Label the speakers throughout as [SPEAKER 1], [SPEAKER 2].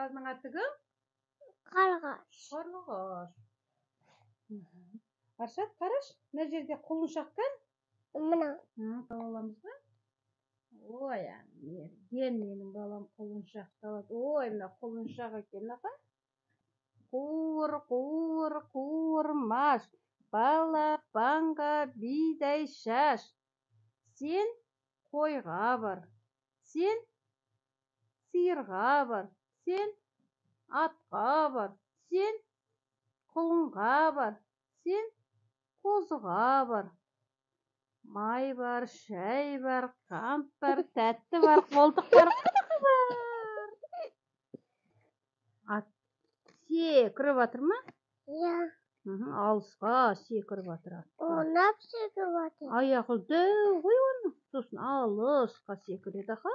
[SPEAKER 1] Тазының аты кім?
[SPEAKER 2] Қарлығаш.
[SPEAKER 1] Қарлығаш. Аршат, қараш, мына жерде құлыншақ кім?
[SPEAKER 2] Мына.
[SPEAKER 1] Таба аламыз ба? Ой, мерген менің балам құлыншақты алады. Ой, мына құлыншақ екен, аха. Қуыр, қуыр, қуырмаш, балапанға бидай шаш. Сен қойға бар, сен сиырға бар, сен атқа бар, сен құлынға бар, сен қозыға бар. Май бар, шай бар, қант бар, тәтті бар, қолтық бар, қытық бар. Ат секіріп жатыр ма?
[SPEAKER 2] Иә.
[SPEAKER 1] Алысқа секіріп жатыр ат.
[SPEAKER 2] Ойнап секіріп жатыр.
[SPEAKER 1] Аяғы дәу ғой оның. Сосын алысқа секіреді, аха.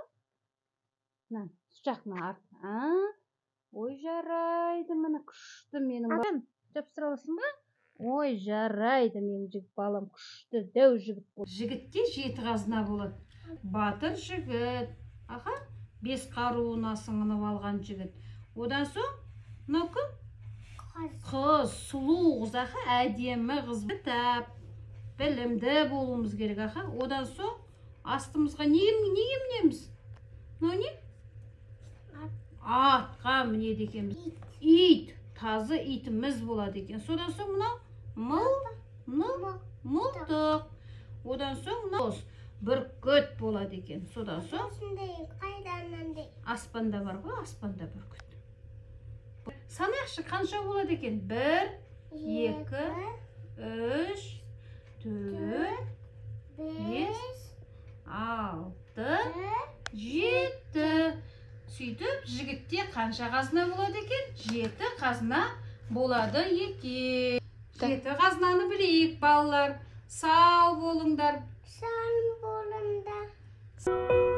[SPEAKER 1] Мына жақына артына. Ой, жарайды, міне күшті менің балам. Жапсыра аласың ба? Ой, жарайды, менің жігіт балам күшті, дәу жігіт болды. Жігітте 7 қазына болады. Батыр жігіт, аха, 5 қаруын асынып алған жігіт. Одан соң мынау кім?
[SPEAKER 2] Қыз.
[SPEAKER 1] Қыз, сұлу қыз, аха, әдемі қыз. Кітап, білімді болуымыз керек, аха. Одан соң астымызға неге мінеміз? Мынау не? Атқа мінеді екенбіз. Ит, тазы итіміз болады екен. Содан соң мынау мылтық. Одан соң мынау бүркіт болады екен. Содан соң аспанда бар ғой, аспанда бүркіт. Санайықшы, қанша болады екен? 1, 2, 3, 4, 5, 6, 7. Сөйтіп, жігітте қанша қазына болады екен? 7 қазына болады екен. 7 қазынаны білейік, балалар. Сау болыңдар.
[SPEAKER 2] Сау болыңдар.